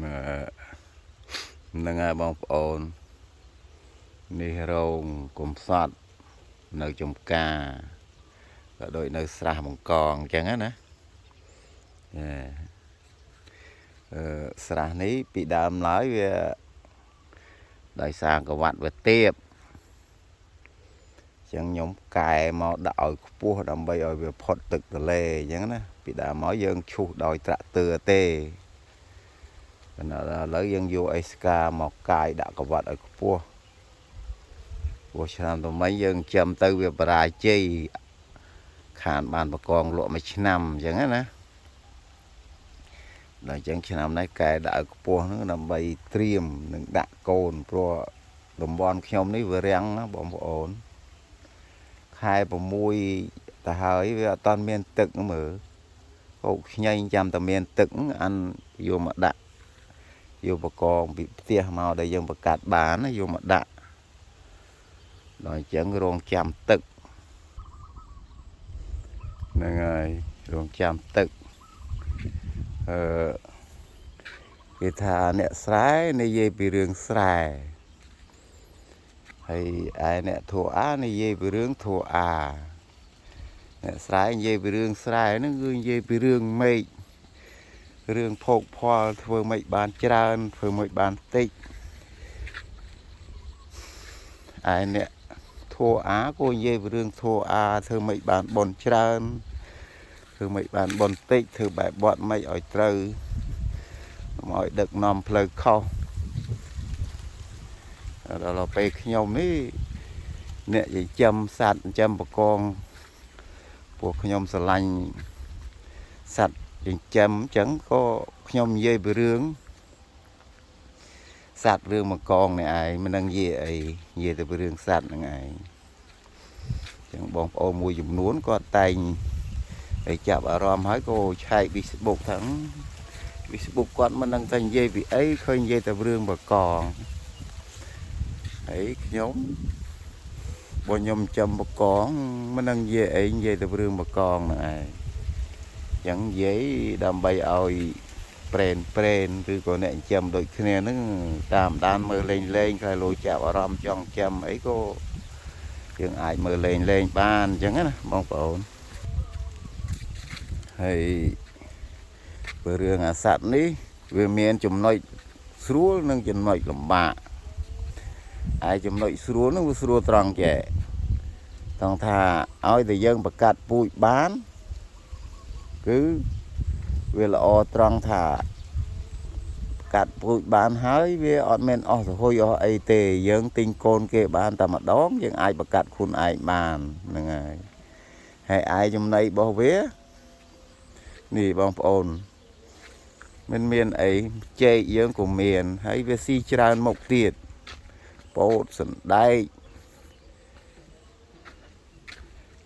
ហ្នឹងហើយបងប្អូននេះរោងកំសត់នៅចំការក៏ដូចនៅស្រះបង្កងអញ្ចឹងណាអឺអឺស្រះនេះពីដើមឡើយវាដោយសារកវត្តវាទៀបអញ្ចឹងខ្ញុំកែមកដាក់ឲ្យខ្ពស់ដើម្បីឲ្យវាផុតទឹកទន្លេអញ្ចឹងណាពីដើមមកយើងឈូសដោយត្រាក់ទ័រទេប៉ុន្តែឥឡូវយើងយកអេស្កាមកកាយដាក់កវត្តឲ្យខ្ពស់ព្រោះឆ្នាំថ្មីយើងចាំទៅវាបរាជ័យខានបានបកងលក់មួយឆ្នាំអញ្ចឹងណាដល់អញ្ចឹងឆ្នាំនេះកែដាក់ឲ្យខ្ពស់ហ្នឹងដើម្បីត្រៀមនឹងដាក់កូនព្រោះតំបន់ខ្ញុំនេះវារាំងណាបងប្អូនខែ6ទៅហើយវាអត់តាន់មានទឹកមើលហូកខ្ញែងចាំតែមានទឹកអានយកមកដាក់យកបកងពីផ្ទះមកដែលយើងបង្កាត់បានណាយកមកដាក់ដល់អញ្ចឹងរងចាំទឹកហ្នឹងហើយរងចាំទឹកអឺគេថាអ្នកស្រែនិយាយពីរឿងស្រែហើយឯអ្នកធัวអានិយាយពីរឿងធัวអាអ្នកស្រែនិយាយពីរឿងស្រែហ្នឹងគឺនិយាយពីរឿងមេឃរឿងភោគផលធ្វើមិនបានច្រើនធ្វើមិនបានតិចឯអ្នកធัวអាក៏និយាយពីរឿងធัวអាធ្វើមិនបានបនច្រើនធ្វើមិនបានបនតិចធ្វើបែបបត់មិនឲ្យត្រូវមកឲ្យដឹកនាំផ្លូវខុសដល់ពេលខ្ញុំនេះអ្នកចិញ្ចឹមសត្វចិញ្ចឹមបកងពួកខ្ញុំស្រឡាញ់សត្វចិញ្ចឹមអញ្ចឹងក៏ខ្ញុំនិយាយពីរឿងសត្វរឿងមកកងនេះឯងមិនដឹងនិយាយអីនិយាយទៅពីរឿងសត្វហ្នឹងឯងអញ្ចឹងបងប្អូនមួយចំនួនគាត់តែងតែចាប់អារម្មណ៍ហើយក៏ឆែក Facebook ทั้ង Facebook គាត់មិនដឹងតែនិយាយពីអីឃើញនិយាយតែរឿងបកងហើយខ្ញុំបើខ្ញុំចាំបកងមិនដឹងនិយាយអីនិយាយតែរឿងបកងហ្នឹងឯងអញ្ចឹងនិយាយដើម្បីឲ្យប្រេនប្រេនឬក៏អ្នកចិញ្ចឹមដូចគ្នាហ្នឹងតាមដានមើលលេងលេងខ្លះលោចាប់អារម្មណ៍ចង់ចាំអីក៏យើងអាចមើលលេងលេងបានអញ្ចឹងណាបងប្អូនហើយព្រោះរឿងអាសត្វនេះវាមានចំណុចស្រួលនិងចំណុចលំបាកឯចំណុចស្រួលហ្នឹងវាស្រួលត្រង់ចេះត្រង់ថាឲ្យតែយើងបង្កាត់ពូជបានគឺវាល្អត្រង់ថាកាត់ពូជបានហើយវាអត់មានអស់សហុយអស់អីទេយើងទិញកូនគេបានតែម្ដងយើងអាចបង្កាត់ខ្លួនឯងបានហ្នឹងហើយហើយឯចំណីរបស់វានេះបងប្អូនមិនមានអីចេកយើងក៏មានហើយវាស៊ីច្រើនមុខទៀតពោតសណ្ដែក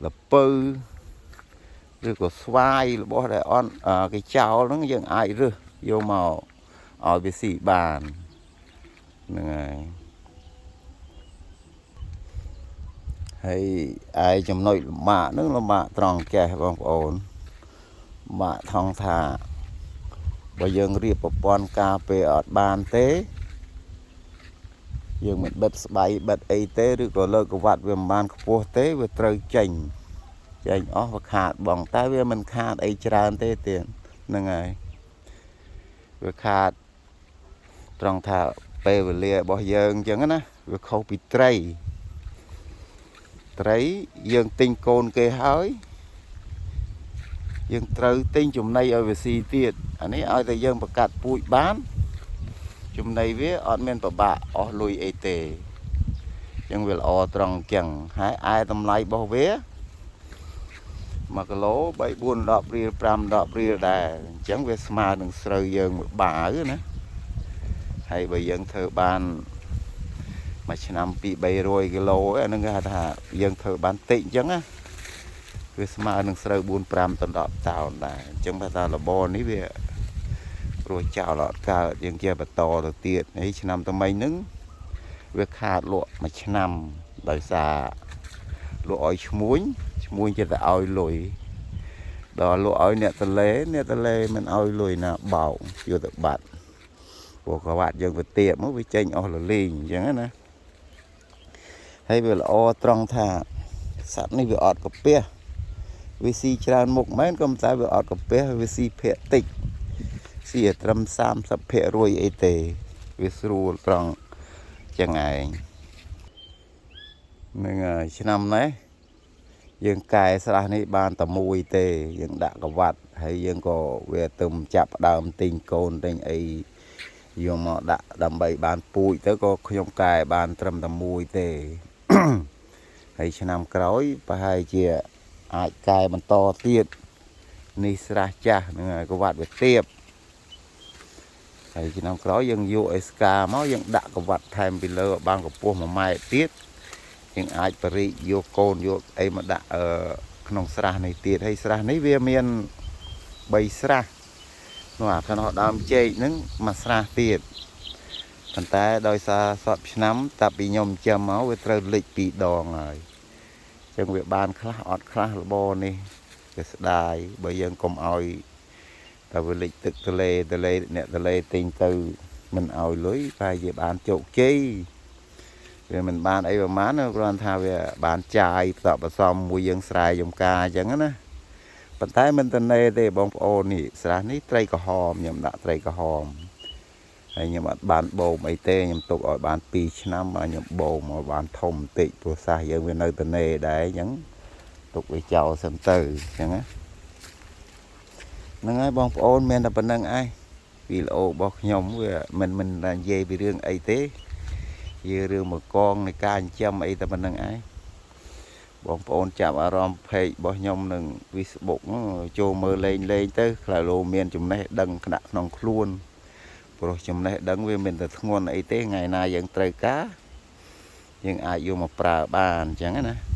លពៅឬក៏ស្វាយរបស់ដែលអន់គេចោលហ្នឹងយើងអាចរើសយកមកឲ្យវាស៊ីបានហ្នឹងហើយហើយឯចំណុចលំបាកហ្នឹងលំបាកត្រង់ចេះបងប្អូនលំបាកថងថាបើយើងរៀបប្រព័ន្ធការពារអត់បានទេយើងមិនបិទស្បៃបិទអីទេឬក៏លើកវត្តវាមិនបានខ្ពស់ទេវាត្រូវចេញចេញអស់វាខាតបងតែវាមិនខាតអីច្រើនទេទៀតហ្នឹងហើយវាខាតត្រង់ថាពេលវេលារបស់យើងអញ្ចឹងណាវាខុសពីត្រីត្រីយើងទិញកូនគេហើយយើងត្រូវទិញចំណីឲ្យវាស៊ីទៀតអានេះឲ្យតែយើងបង្កាត់ពូជបានចំណីវាអត់មានពិបាកអស់លុយអីទេអញ្ចឹងវាល្អត្រង់អញ្ចឹងហើយឯតម្លៃរបស់វា1គីឡូ3 4 10រៀល5 10រៀលដែរអញ្ចឹងវាស្មើនឹងស្រូវយើងមួយបាវណាហើយបើយើងធ្វើបានមួយឆ្នាំ2 300គីឡូអាហ្នឹងគេហៅថាយើងធ្វើបានតិចអញ្ចឹងណាវាស្មើនឹងស្រូវ4 5ដល់10តោនដែរអញ្ចឹងបើថារបរនេះវាព្រោះចោលអត់កើតយើងជាបន្តទៅទៀតហើយឆ្នាំថ្មីហ្នឹងវាខាតលក់មួយឆ្នាំដោយសារលក់ឲ្យឈ្មួញឈ្មួញចិត្តតែឲ្យលុយដល់លក់ឲ្យអ្នកតលេអ្នកតលេមិនឲ្យលុយណាបោកយកទៅបាត់ ព្រោះក្រវ៉ាត់យើងវាទៀបមកវាចេញអស់លលីងអញ្ចឹងណាហើយវាល្អត្រង់ថាសត្វនេះវាអត់កាពះវាស៊ីច្រើនមុខមែនក៏ប៉ុន្តែវាអត់កាពះវាស៊ីភាកតិចស៊ីតែត្រឹម30%អីទេវាស្រួលត្រង់ចឹងឯងនឹងហើយឆ្នាំនេះយើងកែស្រះនេះបានតែមួយទេយើងដាក់ក្រវ៉ាត់ហើយយើងក៏វាទៅចាប់ដើមទិញកូនទិញអីយកមកដាក់ដើម្បីបានពូជទៅក៏ខ្ញុំកែបានត្រឹមតែមួយទេ ហើយឆ្នាំក្រោយប្រហែលជាអាចកែបន្តទៀតនេះស្រះចាស់ហ្នឹងហើយក្រវ៉ាត់វាទៀបហើយឆ្នាំក្រោយយើងយកអេស្កាមកយើងដាក់ក្រវ៉ាត់ថែមពីលើឲ្យបានកម្ពស់1ម៉ែត្រទៀតយើងអាចបរិយកកូនយកអីមកដាក់អឺក្នុងស្រះនេះទៀតហើយស្រះនេះវាមាន3ស្រះនោះអាក្នុងដើមចេកហ្នឹងមួយស្រះទៀតប៉ុន្តែដោយសារសពឆ្នាំតាពីខ្ញុំចិញ្ចឹមមកវាត្រូវលិចពីរដងហើយចឹងវាបានខ្លះអត់ខ្លះរបរនេះវាស្ដាយបើយើងកុំឲ្យតែវាលិចទឹកទលេទលេអ្នកទលេទិញទៅមិនឲ្យលុយប្រហែលជាបានជោគជ័យវាមិនបានអីប្រហែលគ្រាន់ថាវាបានចាយផ្សព្វផ្សំមួយយើងស្រែចំការអញ្ចឹងណាប៉ុន្តែមិនតនេទេបងប្អូននេះស្រះនេះត្រីក្រហមខ្ញុំដាក់ត្រីក្រហមហើយខ្ញុំអត់បានបូមអីទេខ្ញុំទុកឲ្យបាន2ឆ្នាំបាទខ្ញុំបូមឲ្យបានធំបន្តិចព្រោះស្រះយើងវានៅតនេដែរអញ្ចឹងទុកវាចោលសិនទៅអញ្ចឹងណាហ្នឹងហើយបងប្អូនមានតែប៉ុណ្្នឹងឯងវីដេអូរបស់ខ្ញុំវាមិនមិននិយាយពីរឿងអីទេនិយាយរឿងមកកងនៃការចិញ្ចឹមអីតែប៉ុណ្្នឹងឯងបងប្អូនចាប់អារម្មណ៍ page របស់ខ្ញុំនិង Facebook ចូលមើលលេងលេងទៅខ្លាចលោមានចំណេះដឹងថ្នាក់ក្នុងខ្លួនព្រោះចំណេះដឹងវាមិនតែធ្ងន់អីទេថ្ងៃណាយើងត្រូវការយើងអាចយកមកប្រើបានអញ្ចឹងណា។